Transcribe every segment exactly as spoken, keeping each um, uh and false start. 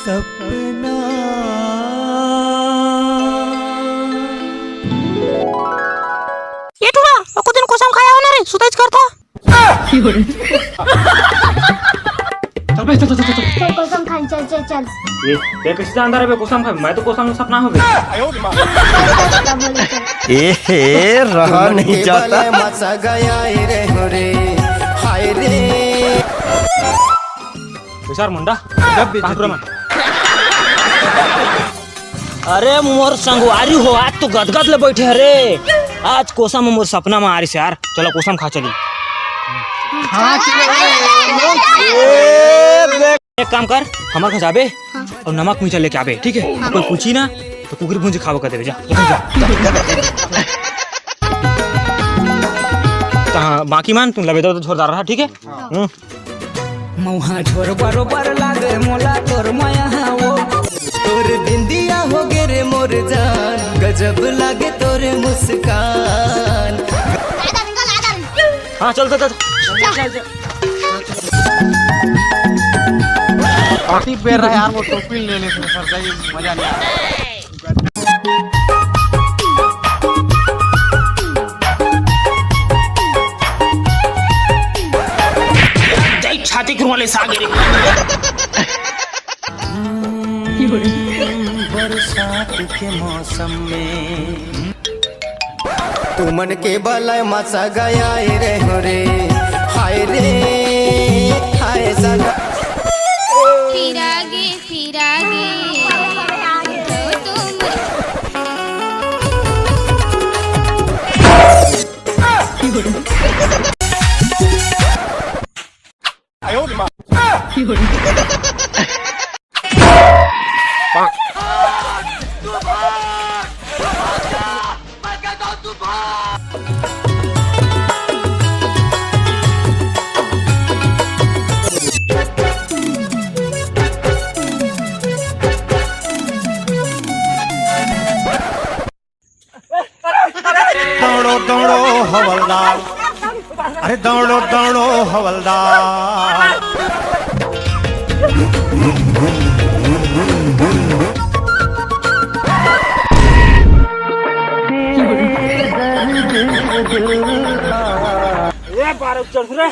सपना। ए टूरा, एको दिन कोसम खाया हो ना रे, सुतइच करथा। चल बे, चल, चल, चल, चल। चल, कोसम खान, चल, चल, चल। ए, तैं कइसे जानथस रे बे, कोसम खाबे? मैं तो कोसम सपना होबे। चल, बोले, चल। ए हे, रहा नहीं जाता। मचा गया रे हो रे, हाय रे। बेचार मुंडा, जब भी कहाँ छुट्टी। अरे मोर संगवारी हो, आज तो गदगद ले बइठे हरे। आज कोसम मोर सपना म आ रहिस यार, चलो कोसम खा चली। हाँ, चलो। ए, देख। एक काम कर, हमर घर जाबे अउ नमक मिर्चा लेके आबे, ठीक है? कोई पूछी ना तो कुकरी भूंजी खाबो कर देबे, जा। तहाँ बाकी मन तुम लबे दो तो जोरदार रहा, ठीक है? हम्म। मौहा झोर बरोबर लागे मोला तोर मया वो। तोर बिंदिया हो गे रे मोर जान, गजब लागे तोर मुस्कान। हाँ, चल, चल, चल। चल, चल, चल। काफी बेर रहा यार, वो टोपी ले लेते हैं सर, सही मजा नहीं आया। जय छाती के रुआ ले सागे रे। बरसात के मौसम में तुमन के बलय मचा गया रे हो रे, हाय रे, हाय सगा। फिरागे, फिरागे, तो तुम दौड़ो दौड़ो हवलदार, अरे दौड़ो दौड़ो हवलदार। ए बारह चढ़ रे।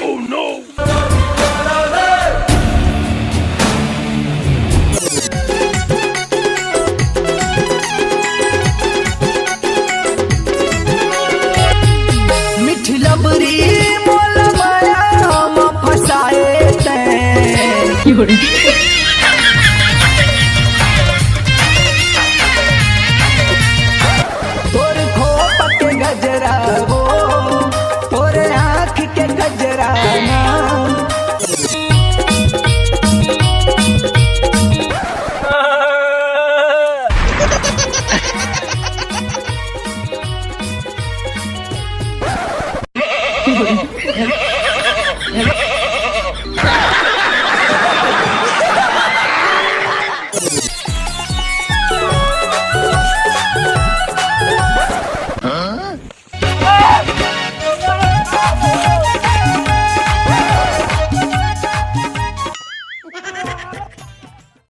मिठ लबरी मोला माया म फसाए तैं। तोर खोप के गजरा वो, तोर आँख के गजरा ना।